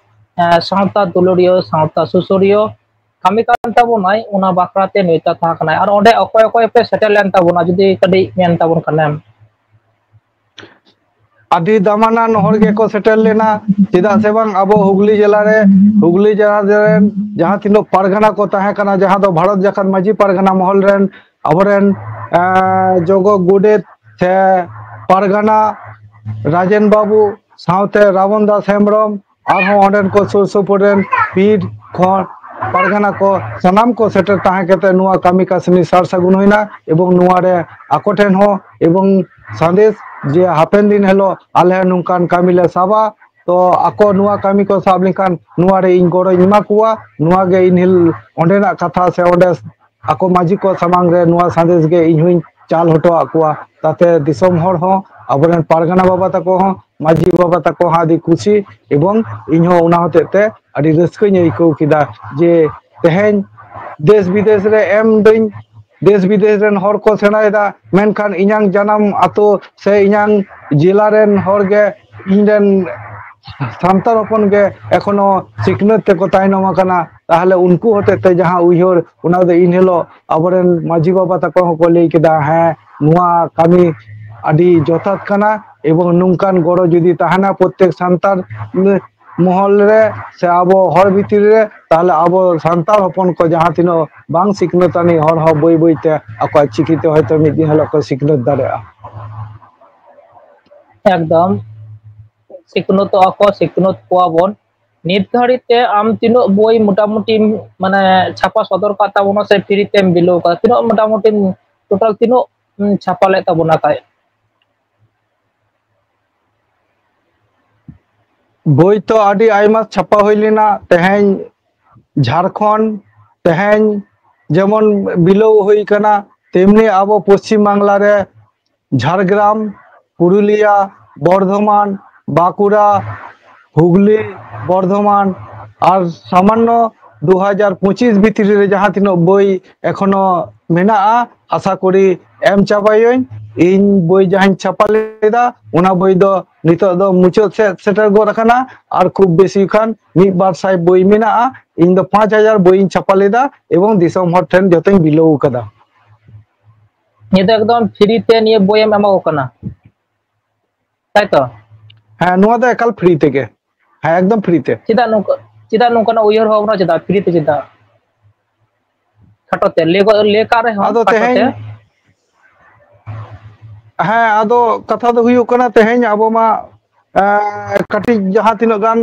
ᱮᱸ, ᱥᱟᱶᱛᱟ ᱫᱩᱞᱟᱹᱲᱤᱭᱟᱹ, ᱥᱟᱶᱛᱟ ᱥᱩᱥᱟᱹᱨᱤᱭᱟᱹ ᱠᱟᱹᱢᱤ ᱠᱟᱱ ᱛᱟᱵᱚᱱᱟᱭ, ᱚᱱᱟ ᱵᱟᱠᱷᱨᱟ ᱛᱮ ᱱᱮᱣᱛᱟ ᱛᱟᱦᱮᱸ ᱠᱟᱱᱟᱭ᱾ ᱟᱨ ᱚᱸᱰᱮ ᱚᱠᱚᱭ ᱚᱠᱚᱭ ᱯᱮ ᱥᱮᱴᱮᱨ ᱞᱮᱱ ᱛᱟᱵᱚᱱᱟ, ᱡᱩᱫᱤ ᱠᱟᱹᱴᱤᱡ ᱢᱮᱱ ᱛᱟᱵᱚᱱ ᱠᱷᱟᱱᱮᱢ? ᱟᱹᱰᱤ ᱫᱟᱢᱟᱱᱟᱱ ᱦᱚᱲ ᱜᱮᱠᱚ ᱥᱮᱴᱮᱨ ᱞᱮᱱᱟ᱾ ᱪᱮᱫᱟᱜ ᱥᱮ ᱵᱟᱝ, ᱟᱵᱚ ᱦᱩᱜᱽᱞᱤ ᱡᱮᱞᱟ ᱨᱮ, ᱦᱩᱜᱽᱞᱤ ᱡᱮᱞᱟ ᱨᱮᱱ ᱡᱟᱦᱟᱸ ᱛᱤᱱᱟᱹᱜ ᱯᱟᱨᱜᱟᱱᱟ ᱠᱚ ᱛᱟᱦᱮᱸ ᱠᱟᱱᱟ, ᱡᱟᱦᱟᱸ ᱫᱚ ᱵᱷᱟᱨᱚᱛ ᱡᱟᱠᱟᱛ ᱢᱟᱹᱡᱷᱤ ᱯᱟᱨᱜᱟᱱᱟ ᱢᱚᱦᱚᱞ ᱨᱮᱱ ᱟᱵᱚᱨᱮᱱ, ᱮᱸ, ᱡᱚᱜᱚ ᱜᱚᱰᱮᱛ ᱥᱮ ᱯᱟᱨᱜᱟᱱᱟ ᱨᱟᱡᱮᱱ ᱵᱟᱹᱵᱩ, ᱥᱟᱶᱛᱮ ᱨᱟᱵᱚᱱ ᱫᱟᱥ ᱦᱮᱢᱵᱨᱚᱢ, ᱟᱨᱦᱚᱸ ᱚᱸᱰᱮᱱ ᱠᱚ ᱥᱩᱨ ᱥᱩᱯᱩᱨ ᱨᱮᱱ ᱯᱤᱲ ᱠᱷᱚᱱ ᱯᱟᱨᱜᱟᱱᱟ ᱠᱚ ᱥᱟᱱᱟᱢ ᱠᱚ ᱥᱮᱴᱮᱨ ᱛᱟᱦᱮᱸ ᱠᱟᱛᱮ ᱱᱚᱣᱟ ᱠᱟᱹᱢᱤ ᱠᱟᱹᱥᱱᱤ ᱥᱟᱨ ᱥᱟᱹᱜᱩᱱ ᱦᱩᱭᱱᱟ᱾ ᱮᱵᱚᱝ ᱱᱚᱣᱟ ᱨᱮ ᱟᱠᱚ ᱴᱷᱮᱱ ᱦᱚᱸ ᱮᱵᱚᱝ ᱥᱟᱸᱫᱮᱥ ᱡᱮ ᱦᱟᱯᱮᱱ ᱫᱤᱱ ᱦᱤᱞᱳᱜ ᱟᱞᱮ ᱱᱚᱝᱠᱟᱱ ᱠᱟᱹᱢᱤ ᱞᱮ ᱥᱟᱵᱟ, ᱛᱚ ᱟᱠᱚ ᱱᱚᱣᱟ ᱠᱟᱹᱢᱤ ᱠᱚ ᱥᱟᱵ ᱞᱮᱱᱠᱷᱟᱱ ᱱᱚᱣᱟ ᱨᱮ ᱤᱧ ᱜᱚᱲᱚᱧ ᱮᱢᱟ ᱠᱚᱣᱟ᱾ ᱱᱚᱣᱟ ᱜᱮ ᱤᱧ ᱦᱤᱞ-, ᱚᱸᱰᱮᱱᱟᱜ ᱠᱟᱛᱷᱟ ᱥᱮ ᱚᱸᱰᱮ ᱟᱠᱚ ᱢᱟᱹᱡᱷᱤ ᱠᱚ ᱥᱟᱢᱟᱝ ᱨᱮ ᱱᱚᱣᱟ ᱥᱟᱸᱫᱮᱥ ᱜᱮ ᱤᱧ ᱦᱚᱸᱧ ᱪᱟᱞ ᱦᱚᱴᱚᱣᱟᱜ ᱠᱚᱣᱟ᱾ ᱛᱟᱛᱮ ᱫᱤᱥᱚᱢ ᱦᱚᱲ ᱦᱚᱸ, ᱟᱵᱚᱨᱮᱱ ᱯᱟᱨᱜᱟᱱᱟ ᱵᱟᱵᱟ ᱛᱟᱠᱚ ᱦᱚᱸ, ᱢᱟᱹᱡᱷᱤ ᱵᱟᱵᱟ ᱛᱟᱠᱚ ᱦᱚᱸ ᱟᱹᱰᱤ ᱠᱩᱥᱤ, ᱮᱵᱚᱝ ᱤᱧ ᱦᱚᱸ ᱚᱱᱟ ᱦᱚᱛᱮᱡ ᱛᱮ ᱟᱹᱰᱤ ᱨᱟᱹᱥᱠᱟᱹᱧ ᱟᱹᱭᱠᱟᱹᱣ ᱠᱮᱫᱟ ᱡᱮ ᱛᱮᱦᱮᱧ ᱫᱮᱥ ᱵᱤᱫᱮᱥ ᱨᱮ ᱮᱢ ᱫᱟᱹᱧ, ᱫᱮᱥ ᱵᱤᱫᱮᱥ ᱨᱮᱱ ᱦᱚᱲ ᱠᱚ ᱥᱮᱬᱟᱭᱮᱫᱟ, ᱢᱮᱱᱠᱷᱟᱱ ᱤᱧᱟᱝ ᱡᱟᱱᱟᱢ ᱟᱛᱳ ᱥᱮ ᱤᱧᱟᱝ ᱡᱮᱞᱟ ᱨᱮᱱ ᱦᱚᱲ ᱜᱮ ᱤᱧ ᱨᱮᱱ ᱥᱟᱱᱛᱟᱲ ᱦᱚᱯᱚᱱ ᱜᱮ ᱮᱠᱷᱚᱱᱳ ᱥᱤᱠᱷᱱᱟᱹᱛ ᱛᱮᱠᱚ ᱛᱟᱭᱱᱚᱢ ᱟᱠᱟᱱᱟ᱾ ᱛᱟᱦᱚᱞᱮ ᱩᱱᱠᱩ ᱦᱚᱛᱮᱡ ᱛᱮ ᱡᱟᱦᱟᱸ ᱩᱭᱦᱟᱹᱨ, ᱚᱱᱟ ᱫᱚ ᱤᱱ ᱦᱤᱞᱳᱜ ᱟᱵᱚᱨᱮᱱ ᱢᱟᱹᱡᱷᱤ ᱵᱟᱵᱟ ᱛᱟᱠᱚ ᱦᱚᱸᱠᱚ ᱞᱟᱹᱭ ᱠᱮᱫᱟ, ᱦᱮᱸ, ᱱᱚᱣᱟ ᱠᱟᱹᱢᱤ ᱟᱹᱰᱤ ᱡᱚᱛᱷᱟᱛ ᱠᱟᱱᱟ, ᱮᱵᱚᱝ ᱱᱚᱝᱠᱟᱱ ᱜᱚᱲᱚ ᱡᱩᱫᱤ ᱛᱟᱦᱮᱱᱟ ᱯᱨᱚᱛᱮᱠ ᱥᱟᱱᱛᱟᱲ ᱢᱚᱦᱚᱞ ᱨᱮ ᱥᱮ ᱟᱵᱚ ᱦᱚᱲ ᱵᱷᱤᱛᱤᱨ ᱨᱮ, ᱛᱟᱦᱚᱞᱮ ᱟᱵᱚ ᱥᱟᱱᱛᱟᱲ ᱦᱚᱯᱚᱱ ᱠᱚ ᱡᱟᱦᱟᱸ ᱛᱤᱱᱟᱹᱜ ᱵᱟᱝ ᱥᱤᱠᱷᱱᱟᱹᱛ ᱟᱹᱱᱤᱡ ᱦᱚᱲ ᱦᱚᱸ ᱵᱟᱹᱭ ᱵᱟᱹᱭ ᱛᱮ ᱟᱠᱚᱣᱟᱜ ᱪᱤᱠᱤ ᱛᱮ ᱦᱚᱭᱛᱳ ᱢᱤᱫ ᱫᱤᱱ ᱦᱤᱞᱳᱜ ᱠᱚ ᱥᱤᱠᱷᱱᱟᱹᱛ ᱫᱟᱲᱮᱭᱟᱜᱼᱟ᱾ ᱮᱠᱫᱚᱢ, ᱥᱤᱠᱷᱱᱟᱹᱛᱚᱜᱼᱟ ᱠᱚ, ᱥᱤᱠᱷᱱᱟᱹᱛ ᱠᱚᱣᱟ ᱵᱚᱱ᱾ ᱱᱤᱛ ᱜᱷᱟᱹᱲᱤᱡ ᱛᱮ ᱟᱢ ᱛᱤᱱᱟᱹᱜ ᱵᱳᱭ ᱢᱚᱴᱟᱢᱩᱴᱤᱢ, ᱢᱟᱱᱮ, ᱪᱷᱟᱯᱟ ᱥᱚᱫᱚᱨ ᱠᱟᱜ ᱛᱟᱵᱚᱱᱟ ᱥᱮ ᱯᱷᱨᱤ ᱛᱮᱢ ᱵᱤᱞᱟᱹᱣ ᱠᱟᱫᱟ? ᱛᱤᱱᱟᱹᱜ ᱢᱚᱴᱟᱢᱩᱴᱤᱢ, ᱴᱳᱴᱟᱞ ᱛᱤᱱᱟᱹᱜ, ᱩᱢ, ᱪᱷᱟᱯᱟ ᱞᱮᱫ ᱛᱟᱵᱚᱱᱟ ᱠᱷᱟᱡ? ᱵᱳᱭ ᱛᱚ ᱟᱹᱰᱤ ᱟᱭᱢᱟ ᱪᱷᱟᱯᱟ ᱦᱩᱭ ᱞᱮᱱᱟ᱾ ᱛᱮᱦᱮᱧ ᱡᱷᱟᱲᱠᱷᱚᱸᱰ, ᱛᱮᱦᱮᱧ ᱡᱮᱢᱚᱱ ᱵᱤᱞᱟᱹᱣ ᱦᱩᱭ ᱠᱟᱱᱟ, ᱛᱮᱢᱱᱤ ᱟᱵᱚ ᱯᱚᱥᱪᱤᱢ ᱵᱟᱝᱞᱟ ᱨᱮ ᱡᱷᱟᱲᱜᱨᱟᱢ, ᱯᱩᱨᱩᱞᱤᱭᱟ, ᱵᱚᱨᱫᱷᱚᱢᱟᱱ, ᱵᱟᱸᱠᱩᱲᱟ, ᱦᱩᱜᱽᱞᱤ, ᱵᱚᱨᱫᱷᱚᱢᱟᱱ ᱟᱨ ᱥᱟᱢᱟᱱᱱᱚ ᱫᱩ ᱦᱟᱡᱟᱨ ᱯᱚᱸᱪᱤᱥ ᱵᱷᱤᱛᱨᱤ ᱨᱮ ᱡᱟᱦᱟᱸ ᱛᱤᱱᱟᱹᱜ ᱵᱳᱭ ᱮᱠᱷᱚᱱᱳ ᱢᱮᱱᱟᱜᱼᱟ, ᱟᱥᱟ ᱠᱚᱨᱤ ᱮᱢ ᱪᱟᱵᱟᱭᱟᱹᱧ᱾ ᱤᱧ ᱵᱳᱭ ᱡᱟᱦᱟᱸᱧ ᱪᱷᱟᱯᱟ ᱞᱮᱫᱟ, ᱚᱱᱟ ᱵᱳᱭ ᱫᱚ ᱱᱤᱛᱚᱜ ᱫᱚ ᱢᱩᱪᱟᱹᱫ ᱥᱮᱫ ᱥᱮᱴᱮᱨ ᱜᱚᱫ ᱟᱠᱟᱱᱟ᱾ ᱟᱨ ᱠᱷᱩᱵ ᱵᱮᱥᱤ ᱠᱷᱟᱱ ᱢᱤᱫ ᱵᱟᱨ ᱥᱟᱭ ᱵᱳᱭ ᱢᱮᱱᱟᱜᱼᱟ᱾ ᱤᱧ ᱫᱚ ᱯᱟᱸᱪ ᱦᱟᱡᱟᱨ ᱵᱳᱭᱤᱧ ᱪᱷᱟᱯᱟ ᱞᱮᱫᱟ ᱮᱵᱚᱝ ᱫᱤᱥᱚᱢ ᱦᱚᱲ ᱴᱷᱮᱱ ᱡᱚᱛᱚᱧ ᱵᱤᱞᱟᱹᱣ ᱟᱠᱟᱫᱟ᱾ ᱱᱤᱭᱟᱹ ᱫᱚ ᱮᱠᱫᱚᱢ ᱯᱷᱨᱤ ᱛᱮ ᱱᱤᱭᱟᱹ ᱵᱳᱭ ᱮᱢ ᱮᱢᱟ ᱠᱚ ᱠᱟᱱᱟ, ᱛᱟᱭ ᱛᱚ? ᱦᱮᱸ, ᱱᱚᱣᱟ ᱫᱚ ᱮᱠᱟᱞ ᱯᱷᱨᱤ ᱛᱮᱜᱮ᱾ ᱦᱮᱸ, ᱮᱠᱫᱚᱢ ᱯᱷᱨᱤ ᱛᱮ᱾ ᱪᱮᱫᱟᱜ ᱱᱚᱝᱠᱟ, ᱪᱮᱫᱟᱜ ᱱᱚᱝᱠᱟᱱᱟᱜ ᱩᱭᱦᱟᱹᱨ ᱵᱷᱟᱵᱽᱱᱟ? ᱪᱮᱫᱟᱜ ᱯᱷᱨᱤ ᱛᱮ? ᱪᱮᱫᱟᱜ ᱠᱷᱟᱴᱚ ᱛᱮ ᱞᱟᱹᱭ ᱜᱚ-, ᱞᱟᱹᱭ ᱠᱟᱜ ᱨᱮᱦᱚᱸ ᱟᱫᱚ ᱠᱷᱟᱴᱚ ᱛᱮ᱾ ᱛᱮᱦᱮᱧ ᱦᱮᱸ, ᱟᱫᱚ ᱠᱟᱛᱷᱟ ᱫᱚ ᱦᱩᱭᱩᱜ ᱠᱟᱱᱟ, ᱛᱮᱦᱮᱧ ᱟᱵᱚ ᱢᱟ, ᱮᱸ, ᱠᱟᱹᱴᱤᱡ ᱡᱟᱦᱟᱸ ᱛᱤᱱᱟᱹᱜ ᱜᱟᱱ,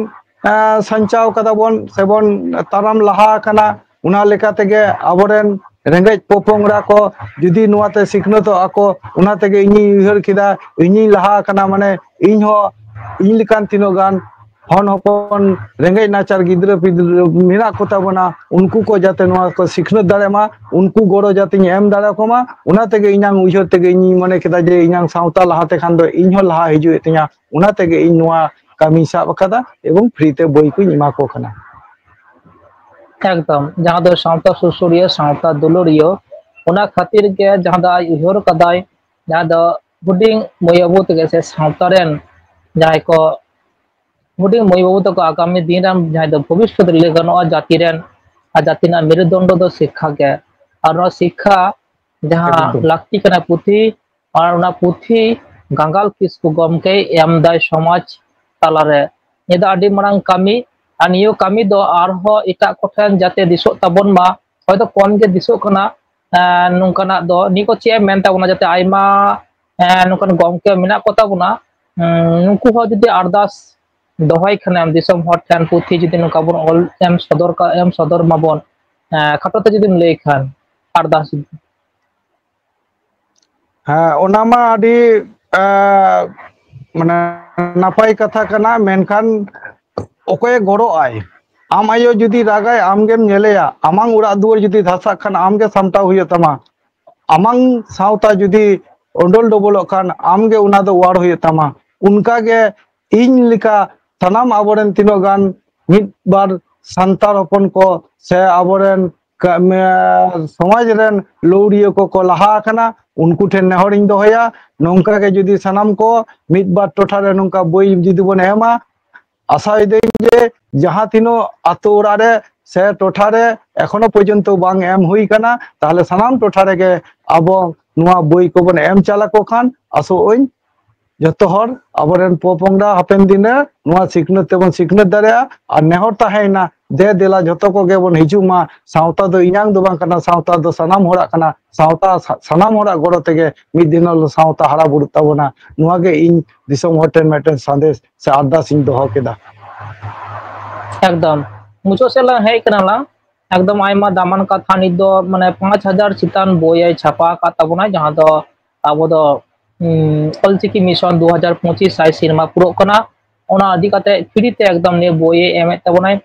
ᱮᱸ, ᱥᱟᱧᱪᱟᱣ ᱠᱟᱫᱟ ᱵᱚᱱ ᱥᱮᱵᱚᱱ ᱛᱟᱲᱟᱢ ᱞᱟᱦᱟ ᱟᱠᱟᱱᱟ, ᱚᱱᱟ ᱞᱮᱠᱟ ᱛᱮᱜᱮ ᱟᱵᱚᱨᱮᱱ ᱨᱮᱸᱜᱮᱡ ᱯᱚᱯᱚᱝᱲᱟ ᱠᱚ ᱡᱩᱫᱤ ᱱᱚᱣᱟ ᱛᱮ ᱥᱤᱠᱷᱱᱟᱹᱛᱚᱜ ᱟᱠᱚ, ᱚᱱᱟ ᱛᱮᱜᱮ ᱤᱧᱤᱧ ᱩᱭᱦᱟᱹᱨ ᱠᱮᱫᱟ, ᱤᱧᱤᱧ ᱞᱟᱦᱟ ᱟᱠᱟᱱᱟ, ᱢᱟᱱᱮ ᱤᱧ ᱦᱚᱸ ᱤᱧ ᱞᱮᱠᱟᱱ ᱛᱤᱱᱟᱹᱜ ᱜᱟᱱ ᱦᱚᱱ ᱦᱚᱯᱚᱱ ᱨᱮᱸᱜᱮᱡ ᱱᱟᱪᱟᱨ ᱜᱤᱫᱽᱨᱟᱹ ᱯᱤᱫᱽᱨᱟᱹ ᱢᱮᱱᱟᱜ ᱠᱚᱛᱟ ᱵᱚᱱᱟ, ᱩᱱᱠᱩ ᱠᱚ ᱡᱟᱛᱮ ᱱᱚᱣᱟ ᱠᱚ ᱥᱤᱠᱷᱱᱟᱹᱛ ᱫᱟᱲᱮᱭᱟᱜ ᱢᱟ, ᱩᱱᱠᱩ ᱜᱚᱲᱚ ᱡᱟᱛᱮᱧ ᱮᱢ ᱫᱟᱲᱮᱭᱟᱠᱚ ᱢᱟ, ᱚᱱᱟ ᱛᱮᱜᱮ ᱤᱧᱟᱹᱝ ᱩᱭᱦᱟᱹᱨ ᱛᱮᱜᱮ ᱤᱧᱤᱧ ᱢᱚᱱᱮ ᱠᱮᱫᱟ ᱡᱮ ᱤᱧᱟᱹᱝ ᱥᱟᱶᱛᱟ ᱞᱟᱦᱟᱛᱮ ᱠᱷᱟᱱ ᱫᱚ ᱤᱧ ᱦᱚᱸ ᱞᱟᱦᱟ ᱦᱤᱡᱩᱜ ᱮ ᱛᱤᱧᱟ, ᱚᱱᱟ ᱛᱮᱜᱮ ᱤᱧ ᱱᱚᱣᱟ ᱠᱟᱹᱢᱤᱧ ᱥᱟᱵ ᱟᱠᱟᱫᱟ ᱮᱵᱚᱝ ᱯᱷᱨᱤ ᱛᱮ ᱵᱳᱭ ᱠᱚᱧ ᱮᱢᱟ ᱠᱚ ᱠᱟᱱᱟ᱾ ᱮᱠᱫᱚᱢ, ᱡᱟᱦᱟᱸ ᱫᱚ ᱥᱟᱶᱛᱟ ᱥᱩᱥᱟᱹᱨᱤᱭᱟᱹ, ᱥᱟᱶᱛᱟ ᱫᱩᱞᱟᱹᱲᱤᱭᱟᱹ, ᱚᱱᱟ ᱠᱷᱟᱹᱛᱤᱨ ᱜᱮ ᱡᱟᱦᱟᱸ ᱫᱚ ᱟᱡ ᱩᱭᱦᱟᱹᱨ ᱠᱟᱫᱟᱭ, ᱡᱟᱦᱟᱸ ᱫᱚ ᱦᱩᱰᱤᱧ ᱢᱟᱹᱭ ᱵᱟᱹᱵᱩ ᱛᱮᱜᱮ ᱥᱮ ᱥᱟᱶᱛᱟ ᱨᱮᱱ ᱡᱟᱦᱟᱸᱭ ᱠᱚ ᱦᱩᱰᱤᱧ ᱢᱟᱹᱭ ᱵᱟᱹᱵᱩ ᱛᱟᱠᱚ ᱟᱜᱟᱢᱤ ᱫᱤᱱ ᱨᱮᱱ ᱡᱟᱦᱟᱸᱭ ᱫᱚ ᱵᱷᱚᱵᱤᱥᱥᱚᱛ ᱨᱮ ᱞᱟᱹᱭ ᱜᱟᱱᱚᱜᱼᱟ ᱡᱟᱹᱛᱤ ᱨᱮᱱ, ᱟᱨ ᱡᱟᱹᱛᱤ ᱨᱮᱱᱟᱜ ᱢᱮᱨᱩᱫᱚᱱᱰᱚ ᱫᱚ ᱥᱤᱠᱠᱷᱟ ᱜᱮ᱾ ᱟᱨ ᱱᱚᱣᱟ ᱥᱤᱠᱠᱷᱟ ᱡᱟᱦᱟᱸ ᱮᱠᱫᱚᱢ᱾ ᱞᱟᱹᱠᱛᱤ ᱠᱟᱱᱟ ᱯᱩᱛᱷᱤ, ᱟᱨ ᱚᱱᱟ ᱯᱩᱛᱷᱤ ᱜᱟᱸᱜᱟᱞ ᱠᱤᱥᱠᱩ ᱜᱚᱢᱠᱮᱭ ᱮᱢ ᱫᱟᱭ ᱥᱚᱢᱟᱡᱽ ᱛᱟᱞᱟᱨᱮ᱾ ᱱᱤᱭᱟᱹ ᱫᱚ ᱟᱹᱰᱤ ᱢᱟᱨᱟᱝ ᱠᱟᱹᱢᱤ, ᱟᱨ ᱱᱤᱭᱟᱹ ᱠᱟᱹᱢᱤ ᱫᱚ ᱟᱨᱦᱚᱸ ᱮᱴᱟᱜ ᱠᱚᱴᱷᱮᱱ ᱡᱟᱛᱮ ᱫᱤᱥᱚᱜ ᱛᱟᱵᱚᱱ ᱢᱟ, ᱦᱚᱭᱛᱚ ᱠᱚᱢ ᱜᱮ ᱫᱤᱥᱚᱜ ᱠᱟᱱᱟ᱾ ᱮᱸ, ᱱᱚᱝᱠᱟᱱᱟᱜ ᱫᱚ ᱱᱤᱭᱟᱹ ᱠᱚ ᱪᱮᱫ ᱮᱢ ᱢᱮᱱ ᱛᱟᱵᱚᱱᱟ, ᱡᱟᱛᱮ ᱟᱭᱢᱟ, ᱮᱸ, ᱱᱚᱝᱠᱟᱱ ᱜᱚᱢᱠᱮ ᱢᱮᱱᱟᱜ ᱠᱚ ᱛᱟᱵᱚᱱᱟ, ᱩᱸ, ᱱᱩᱠᱩ ᱦᱚᱸ ᱡᱩᱫᱤ ᱟᱨᱫᱟᱥ ᱫᱚᱦᱚᱭ ᱠᱷᱟᱱᱮᱢ ᱫᱤᱥᱚᱢ ᱦᱚᱲ ᱴᱷᱮᱱ ᱯᱩᱛᱷᱤ ᱡᱩᱫᱤ ᱱᱚᱝᱠᱟ ᱵᱚᱱ ᱚᱞ ᱮᱢ ᱥᱚᱫᱚᱨ ᱠᱟ-, ᱮᱢ ᱥᱚᱫᱚᱨ ᱢᱟᱵᱚᱱ, ᱮᱸ, ᱠᱷᱟᱴᱚ ᱛᱮ ᱡᱩᱫᱤᱢ ᱞᱟᱹᱭ ᱠᱷᱟᱱ ᱟᱨᱫᱟᱥ᱾ ᱦᱮᱸ, ᱚᱱᱟ ᱢᱟ ᱟᱹᱰᱤ, ᱮᱸ, ᱢᱟᱱᱮ ᱱᱟᱯᱟᱭ ᱠᱟᱛᱷᱟ ᱠᱟᱱᱟ, ᱢᱮᱱᱠᱷᱟᱱ ᱚᱠᱚᱭᱮ ᱜᱚᱲᱚᱜ ᱟᱭ? ᱟᱢ ᱟᱭᱳ ᱡᱩᱫᱤ ᱨᱟᱜᱟᱭ, ᱟᱢᱜᱮᱢ ᱧᱮᱞᱮᱭᱟ, ᱟᱢᱟᱝ ᱚᱲᱟᱜ ᱫᱩᱣᱟᱹᱨ ᱡᱩᱫᱤ ᱫᱷᱟᱥᱟᱜ ᱠᱷᱟᱱ, ᱟᱢᱜᱮ ᱥᱟᱢᱴᱟᱣ ᱦᱩᱭᱩᱜ ᱛᱟᱢᱟ, ᱟᱢᱟᱝ ᱥᱟᱶᱛᱟ ᱡᱩᱫᱤ ᱚᱰᱚᱞ ᱰᱚᱵᱚᱞᱚᱜ ᱠᱷᱟᱱ, ᱟᱢᱜᱮ ᱚᱱᱟ ᱫᱚ ᱚᱣᱟᱨ ᱦᱩᱭᱩᱜ ᱛᱟᱢᱟ᱾ ᱚᱱᱠᱟᱜᱮ ᱤᱧ ᱞᱮᱠᱟ ᱥᱟᱱᱟᱢ ᱟᱵᱚᱨᱮᱱ ᱛᱤᱱᱟᱹᱜ ᱜᱟᱱ ᱢᱤᱫ ᱵᱟᱨ ᱥᱟᱱᱛᱟᱲ ᱦᱚᱯᱚᱱ ᱠᱚ ᱥᱮ ᱟᱵᱚᱨᱮᱱ ᱥᱚᱢᱟᱡᱽ ᱨᱮᱱ ᱞᱟᱹᱣᱲᱤᱭᱟᱹ ᱠᱚᱠᱚ ᱞᱟᱦᱟ ᱟᱠᱟᱱᱟ, ᱩᱱᱠᱩ ᱴᱷᱮᱱ ᱱᱮᱦᱚᱨᱤᱧ ᱫᱚᱦᱚᱭᱟ, ᱱᱚᱝᱠᱟ ᱜᱮ ᱡᱩᱫᱤ ᱥᱟᱱᱟᱢ ᱠᱚ ᱢᱤᱫ ᱵᱟᱨ ᱴᱚᱴᱷᱟ ᱨᱮ ᱱᱚᱝᱠᱟ ᱵᱳᱭ ᱡᱩᱫᱤ ᱵᱚᱱ ᱮᱢᱟ, ᱟᱥᱟᱭᱮᱫᱟᱹᱧ ᱡᱮ ᱡᱟᱦᱟᱸ ᱛᱤᱱᱟᱹᱜ ᱟᱛᱳ ᱚᱲᱟᱜ ᱨᱮ ᱥᱮ ᱴᱚᱴᱷᱟ ᱨᱮ ᱮᱠᱷᱚᱱᱳ ᱯᱚᱨᱡᱚᱱᱛᱚ ᱵᱟᱝ ᱮᱢ ᱦᱩᱭ ᱠᱟᱱᱟ, ᱛᱟᱦᱚᱞᱮ ᱥᱟᱱᱟᱢ ᱴᱚᱴᱷᱟ ᱨᱮᱜᱮ ᱟᱵᱚ ᱱᱚᱣᱟ ᱵᱳᱭ ᱠᱚᱵᱚᱱ ᱮᱢ ᱪᱟᱞ ᱟᱠᱚ ᱠᱷᱟᱱ ᱟᱥᱚᱜ ᱟᱹᱧ ᱡᱚᱛᱚ ᱦᱚᱲ ᱟᱵᱚᱨᱮᱱ ᱯᱚᱯᱚᱝᱲᱟ ᱦᱟᱯᱮᱱ ᱫᱤᱱ ᱨᱮ ᱱᱚᱣᱟ ᱥᱤᱠᱷᱱᱟᱹᱛ ᱛᱮᱵᱚᱱ ᱥᱤᱠᱷᱱᱟᱹᱛ ᱫᱟᱲᱮᱭᱟᱜᱼᱟ᱾ ᱟᱨ ᱱᱮᱦᱚᱨ ᱛᱟᱦᱮᱸᱭᱮᱱᱟ, ᱫᱮ ᱫᱮᱞᱟ ᱡᱷᱚᱛᱚ ᱠᱚᱜᱮ ᱵᱚᱱ ᱦᱤᱡᱩᱜ ᱢᱟ, ᱥᱟᱶᱛᱟ ᱫᱚ ᱤᱧᱟᱝ ᱫᱚ ᱵᱟᱝ ᱠᱟᱱᱟ, ᱥᱟᱶᱛᱟ ᱫᱚ ᱥᱟᱱᱟᱢ ᱦᱚᱲᱟᱜ ᱠᱟᱱᱟ, ᱥᱟᱶᱛᱟ ᱥᱟ- ᱥᱟᱱᱟᱢ ᱦᱚᱲᱟᱜ ᱜᱚᱲᱚ ᱛᱮᱜᱮ ᱢᱤᱫ ᱫᱤᱱ ᱦᱤᱞᱳᱜ ᱥᱟᱶᱛᱟ ᱦᱟᱨᱟ ᱵᱩᱨᱩᱜ ᱛᱟᱵᱚᱱᱟ᱾ ᱱᱚᱣᱟ ᱜᱮ ᱤᱧ ᱫᱤᱥᱚᱢ ᱦᱚᱲ ᱴᱷᱮᱱ ᱢᱤᱫᱴᱮᱱ ᱥᱟᱸᱫᱮᱥ ᱥᱮ ᱟᱨᱫᱟᱥ ᱤᱧ ᱫᱚᱦᱚ ᱠᱮᱫᱟ᱾ ᱮᱠᱫᱚᱢ ᱢᱩᱪᱟᱹᱫ ᱥᱮᱫ ᱞᱟᱝ ᱦᱮᱡ ᱠᱟᱱᱟ ᱞᱟᱝ᱾ ᱮᱠᱫᱚᱢ ᱟᱭᱢᱟ ᱫᱟᱢᱟᱱ ᱠᱟᱛᱷᱟ᱾ ᱱᱤᱛ ᱫᱚ ᱢᱟᱱᱮ ᱯᱟᱸᱪ ᱦᱟᱡᱟᱨ ᱪᱮᱛᱟᱱ ᱵᱳᱭ ᱮ ᱪᱷᱟᱯᱟ ᱟᱠᱟᱫ ᱛᱟᱵᱚᱱᱟ, ᱡᱟᱦᱟᱸ ᱫᱚ ᱟᱵᱚ ᱫᱚ ᱚᱞᱪᱤᱠᱤ ᱢᱤᱥᱚᱱ ᱫᱩ ᱦᱟᱡᱟᱨ ᱯᱚᱸᱪᱤᱥ ᱥᱟᱭ ᱥᱮᱨᱢᱟ ᱯᱩᱨᱟᱹᱜ ᱠᱟᱱᱟ᱾ ᱚᱱᱟ ᱤᱫᱤ ᱠᱟᱛᱮ ᱯᱷᱤᱨᱤ ᱛᱮ ᱮᱠᱫᱚᱢ ᱱᱤᱭᱟᱹ ᱵᱳᱭ ᱮ ᱮᱢᱮᱫ ᱛᱟᱵᱚᱱᱟᱭ᱾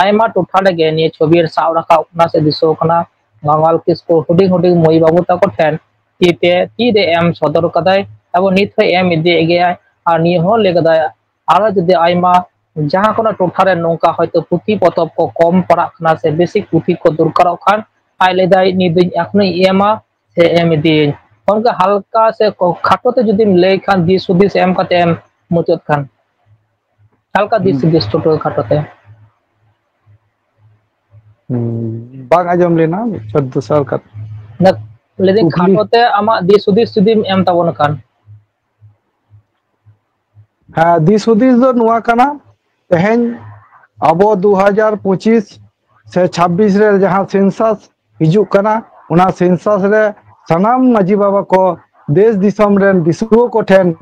ᱟᱭᱢᱟ ᱴᱚᱴᱷᱟ ᱨᱮᱜᱮ ᱱᱤᱭᱟᱹ ᱪᱷᱚᱵᱤ ᱥᱟᱵ ᱨᱟᱠᱟᱵ ᱠᱟᱱᱟ ᱥᱮ ᱫᱤᱥᱟᱹᱣ ᱠᱟᱱᱟ᱾ ᱵᱟᱝᱜᱟᱞ ᱠᱤᱥᱠᱩ ᱦᱩᱰᱤᱧ ᱦᱩᱰᱤᱧ ᱢᱟᱹᱭ ᱵᱟᱹᱵᱩ ᱛᱟᱠᱚ ᱴᱷᱮᱱ ᱛᱤ ᱛᱮ ᱛᱤ ᱨᱮ ᱮᱢ ᱥᱚᱫᱚᱨ ᱠᱟᱫᱟᱭ᱾ ᱟᱵᱚ ᱱᱤᱛ ᱦᱚᱸᱭ ᱮᱢ ᱤᱫᱤᱭᱮᱫ ᱜᱮᱭᱟᱭ᱾ ᱟᱨ ᱱᱤᱭᱟᱹ ᱦᱚᱸ ᱞᱟᱹᱭ ᱠᱟᱫᱟᱭ, ᱟᱨᱚ ᱡᱩᱫᱤ ᱟᱭᱢᱟ ᱡᱟᱦᱟᱸ ᱠᱚᱱᱚ ᱴᱚᱴᱷᱟ ᱨᱮ ᱱᱚᱝᱠᱟ ᱦᱚᱭᱛᱳ ᱯᱩᱛᱷᱤ ᱯᱚᱛᱚᱵ ᱠᱚ ᱠᱚᱢ ᱯᱟᱲᱟᱜ ᱠᱟᱱᱟ ᱥᱮ ᱵᱮᱥᱤ ᱯᱩᱛᱷᱤ ᱠᱚ ᱫᱚᱨᱠᱟᱨᱚᱜ ᱠᱷᱟᱱ, ᱟᱡ ᱞᱟᱹᱭ ᱫᱟᱭ, ᱱᱤᱭᱟᱹ ᱫᱚᱧ ᱮᱠᱷᱚᱱᱚᱧ ᱮᱢᱟ ᱥᱮ ᱮᱢ ᱤᱫᱤᱭᱟᱹᱧ᱾ ᱚᱱᱠᱟ ᱦᱟᱞᱠᱟ ᱥᱮ ᱠᱷᱟᱴᱚ ᱛᱮ ᱡᱩᱫᱤᱢ ᱞᱟᱹᱭ ᱠᱷᱟᱱ, ᱫᱤᱥ ᱦᱩᱫᱤᱥ ᱮᱢ ᱠᱟᱛᱮ ᱮᱢ ᱢᱩᱪᱟᱹᱫ ᱠᱷᱟᱱ, ᱦᱟᱞᱠᱟ ᱫᱤᱥ ᱦᱩᱫᱤᱥ ᱴᱳᱴᱟᱞ ᱠᱷᱟᱴᱚ ᱛᱮ᱾ ᱵᱟᱝ ᱟᱸᱡᱚᱢ ᱞᱮᱱᱟ, ᱢᱤᱫ ᱪᱷᱚᱴ ᱫᱚᱥᱟᱨ ᱠᱟᱛᱷᱟ᱾ ᱞᱟᱹᱭᱫᱟᱹᱧ, ᱠᱷᱟᱴᱚ ᱛᱮ ᱟᱢᱟᱜ ᱫᱤᱥ ᱦᱩᱫᱤᱥ ᱡᱩᱫᱤᱢ ᱮᱢ ᱛᱟᱵᱚᱱ ᱠᱷᱟᱱ᱾ ᱦᱮᱸ, ᱫᱤᱥ ᱦᱩᱫᱤᱥ ᱫᱚ ᱱᱚᱣᱟ ᱠᱟᱱᱟ, ᱛᱮᱦᱮᱧ ᱟᱵᱚ ᱫᱩ ᱦᱟᱡᱟᱨ ᱯᱚᱸᱪᱤᱥ ᱥᱮ ᱪᱷᱟᱵᱵᱤᱥ ᱨᱮ ᱡᱟᱦᱟᱸ ᱥᱮᱱᱥᱟᱥ ᱦᱤᱡᱩᱜ ᱠᱟᱱᱟ, ᱚᱱᱟ ᱥᱮᱱᱥᱟᱥ ᱨᱮ ᱥᱟᱱᱟᱢ ᱢᱟᱹᱡᱷᱤ ᱵᱟᱵᱟ ᱠᱚ ᱫᱮᱥ ᱫᱤᱥᱚᱢ ᱨᱮᱱ ᱫᱤᱥᱩᱣᱟᱹ ᱠᱚ ᱴᱷᱮᱱ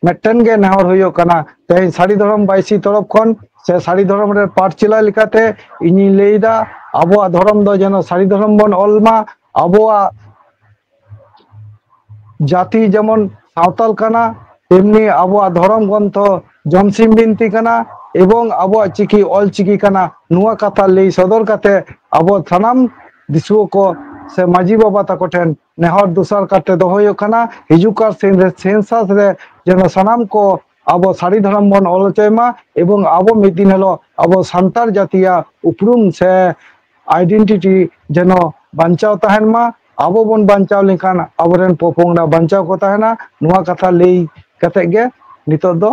ᱢᱤᱫᱴᱮᱱ ᱜᱮ ᱱᱮᱦᱚᱨ ᱦᱩᱭᱩᱜ ᱠᱟᱱᱟ, ᱛᱮᱦᱮᱧ ᱥᱟᱹᱨᱤ ᱫᱷᱚᱨᱚᱢ ᱵᱟᱭᱥᱤ ᱛᱚᱨᱚᱯ ᱠᱷᱚᱱ ᱥᱮ ᱥᱟᱹᱨᱤ ᱫᱷᱚᱨᱚᱢ ᱨᱮ ᱯᱟᱴᱷ ᱪᱮᱞᱟ ᱞᱮᱠᱟᱛᱮ ᱤᱧᱤᱧ ᱞᱟᱹᱭ ᱮᱫᱟ, ᱟᱵᱚᱣᱟᱜ ᱫᱷᱚᱨᱚᱢ ᱫᱚ ᱡᱮᱱᱚ ᱥᱟᱹᱨᱤ ᱫᱷᱚᱨᱚᱢ ᱵᱚᱱ ᱚᱞ ᱢᱟ, ᱟᱵᱚᱣᱟᱜ ᱡᱟᱹᱛᱤ ᱡᱮᱢᱚᱱ ᱥᱟᱶᱛᱟᱞ ᱠᱟᱱᱟ, ᱛᱮᱢᱱᱤ ᱟᱵᱚᱣᱟᱜ ᱫᱷᱚᱨᱚᱢ ᱜᱨᱚᱱᱛᱷᱚ ᱡᱚᱢᱥᱤᱢ ᱵᱤᱱᱛᱤ ᱠᱟᱱᱟ, ᱮᱵᱚᱝ ᱟᱵᱚᱣᱟᱜ ᱪᱤᱠᱤ ᱚᱞ ᱪᱤᱠᱤ ᱠᱟᱱᱟ᱾ ᱱᱚᱣᱟ ᱠᱟᱛᱷᱟ ᱞᱟᱹᱭ ᱥᱚᱫᱚᱨ ᱠᱟᱛᱮ ᱟᱵᱚ ᱥᱟᱱᱟᱢ ᱫᱤᱥᱩᱣᱟᱹ ᱠᱚ ᱥᱮ ᱢᱟᱹᱡᱷᱤ ᱵᱟᱵᱟ ᱛᱟᱠᱚ ᱴᱷᱮᱱ ᱱᱮᱦᱚᱨ ᱫᱚᱥᱟᱨ ᱠᱟᱨᱛᱮ ᱫᱚᱦᱚ ᱦᱩᱭᱩᱜ ᱠᱟᱱᱟ, ᱦᱤᱡᱩᱜ ᱠᱟᱱ ᱥᱮᱱ ᱨᱮ ᱥᱮᱱᱥᱟᱥ ᱨᱮ ᱡᱮᱱᱚ ᱥᱟᱱᱟᱢ ᱠᱚ ᱟᱵᱚ ᱥᱟᱹᱨᱤ ᱫᱷᱚᱨᱚᱢ ᱵᱚᱱ ᱚᱞ ᱦᱚᱪᱚᱭ ᱢᱟ, ᱮᱵᱚᱝ ᱟᱵᱚ ᱢᱤᱫ ᱫᱤᱱ ᱦᱤᱞᱳᱜ ᱟᱵᱚ ᱥᱟᱱᱛᱟᱲ ᱡᱟᱹᱛᱤᱭᱟᱜ ᱩᱯᱨᱩᱢ ᱥᱮ ᱟᱭᱰᱮᱱᱴᱤᱴᱤ ᱡᱮᱱᱚ ᱵᱟᱧᱪᱟᱣ ᱛᱟᱦᱮᱱ ᱢᱟ᱾ ᱟᱵᱚ ᱵᱚᱱ ᱵᱟᱧᱪᱟᱣ ᱞᱮᱱᱠᱷᱟᱱ ᱟᱵᱚᱨᱮᱱ ᱯᱚᱯᱚᱝᱲᱟ ᱵᱟᱧᱪᱟᱣ ᱠᱚ ᱛᱟᱦᱮᱱᱟ᱾ ᱱᱚᱣᱟ ᱠᱟᱛᱷᱟ ᱞᱟᱹᱭ ᱠᱟᱛᱮ ᱜᱮ ᱱᱤᱛᱚᱜ ᱫᱚ,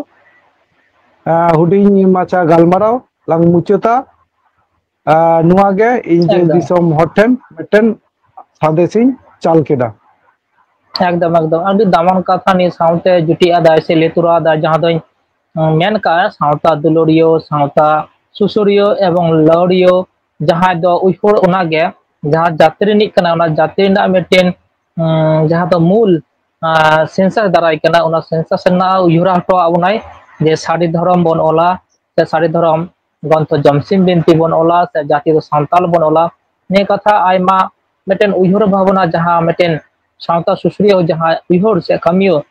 ᱟᱸ, ᱦᱩᱰᱤᱧ ᱢᱟᱪᱷᱟ ᱜᱟᱞᱢᱟᱨᱟᱣ ᱞᱟᱝ ᱢᱩᱪᱟᱹᱫᱟ᱾ ᱟᱸ, ᱱᱚᱣᱟ ᱜᱮ ᱤᱧ ᱫᱮᱥ ᱮᱠᱫᱚᱢ᱾ ᱫᱤᱥᱚᱢ ᱦᱚᱲ ᱴᱷᱮᱱ ᱢᱤᱫᱴᱮᱱ ᱥᱟᱸᱫᱮᱥᱤᱧ ᱪᱟᱞ ᱠᱮᱫᱟ᱾ ᱮᱠᱫᱚᱢ, ᱮᱠᱫᱚᱢ᱾ ᱟᱹᱰᱤ ᱫᱟᱢᱟᱱ ᱠᱟᱛᱷᱟ ᱱᱤᱭᱟᱹ ᱥᱟᱶᱛᱮ ᱡᱩᱴᱤᱡ ᱟᱫᱟᱭ ᱥᱮ ᱞᱟᱹᱭ ᱛᱚᱨᱟ ᱟᱫᱟᱭ, ᱡᱟᱦᱟᱸ ᱫᱚᱧ, ᱩᱸ, ᱢᱮᱱ ᱠᱟᱜᱼᱟ, ᱥᱟᱶᱛᱟ ᱫᱩᱞᱟᱹᱲᱤᱭᱟᱹ, ᱥᱟᱶᱛᱟ ᱥᱩᱥᱟᱹᱨᱤᱭᱟᱹ ᱮᱵᱚᱝ ᱞᱟᱹᱣᱲᱤᱭᱟᱹ, ᱡᱟᱦᱟᱸᱭ ᱫᱚ ᱩᱭᱦᱟᱹᱨ ᱚᱱᱟᱜᱮ, ᱡᱟᱦᱟᱸ ᱡᱟᱹᱛᱤ ᱨᱤᱱᱤᱡ ᱠᱟᱱᱟ, ᱚᱱᱟ ᱡᱟᱹᱛᱤ ᱨᱮᱱᱟᱜ ᱢᱤᱫᱴᱮᱱ, ᱩᱸ, ᱡᱟᱦᱟᱸ ᱫᱚ ᱢᱩᱞ, ᱟᱸ, ᱥᱮᱱᱥᱟᱥ ᱫᱟᱨᱟᱭ ᱠᱟᱱᱟ, ᱚᱱᱟ ᱥᱮᱱᱥᱟᱥ ᱨᱮᱱᱟᱜ ᱩᱭᱦᱟᱹᱨ ᱦᱚᱴᱚ ᱟᱵᱚᱱᱟᱭ ᱡᱮ ᱥᱟᱹᱨᱤ ᱫᱷᱚᱨᱚᱢ ᱵᱚᱱ ᱚᱞᱟ, ᱥᱮ ᱥᱟᱹᱨᱤ ᱫᱷᱚᱨᱚᱢ ᱜᱨᱚᱱᱛᱷᱚ ᱡᱚᱢᱥᱤᱢ ᱵᱤᱱᱛᱤ ᱵᱚᱱ ᱚᱞᱟ, ᱥᱮ ᱡᱟᱹᱛᱤ ᱫᱚ ᱥᱟᱱᱛᱟᱞ ᱵᱚᱱ ᱚᱞᱟ᱾ ᱱᱤᱭᱟᱹ ᱠᱟᱛᱷᱟ ᱟᱭᱢᱟ ᱢᱤᱫᱴᱮᱱ ᱩᱭᱦᱟᱹᱨ ᱵᱷᱟᱵᱽᱱᱟ, ᱡᱟᱦᱟᱸ ᱢᱤᱫᱴᱮᱱ ᱥᱟᱶᱛᱟ ᱥᱩᱥᱟᱹᱨᱤᱭᱟᱹ ᱡᱟᱦᱟᱸ ᱩᱭᱦᱟᱹᱨ ᱥᱮ ᱠᱟᱹᱢᱤᱭᱟᱹ,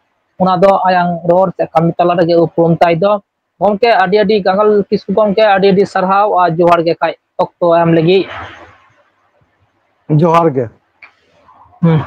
ᱚᱱᱟ ᱫᱚ ᱟᱭᱟᱝ ᱨᱚᱲ ᱥᱮ ᱠᱟᱹᱢᱤ ᱛᱟᱞᱟ ᱨᱮᱜᱮ ᱩᱯᱨᱩᱢ ᱛᱟᱭ ᱫᱚ᱾ ᱜᱚᱢᱠᱮ, ᱟᱹᱰᱤ ᱟᱹᱰᱤ ᱜᱟᱝᱜᱟᱞ ᱠᱤᱥᱠᱩ ᱜᱚᱢᱠᱮ, ᱟᱹᱰᱤ ᱟᱹᱰᱤ ᱥᱟᱨᱦᱟᱣ ᱟᱨ ᱡᱚᱦᱟᱨ ᱜᱮ ᱠᱷᱟᱡ ᱚᱠᱛᱚ ᱮᱢ ᱞᱟᱹᱜᱤᱫ᱾ ᱡᱚᱦᱟᱨ ᱜᱮ᱾ ᱦᱩᱸ᱾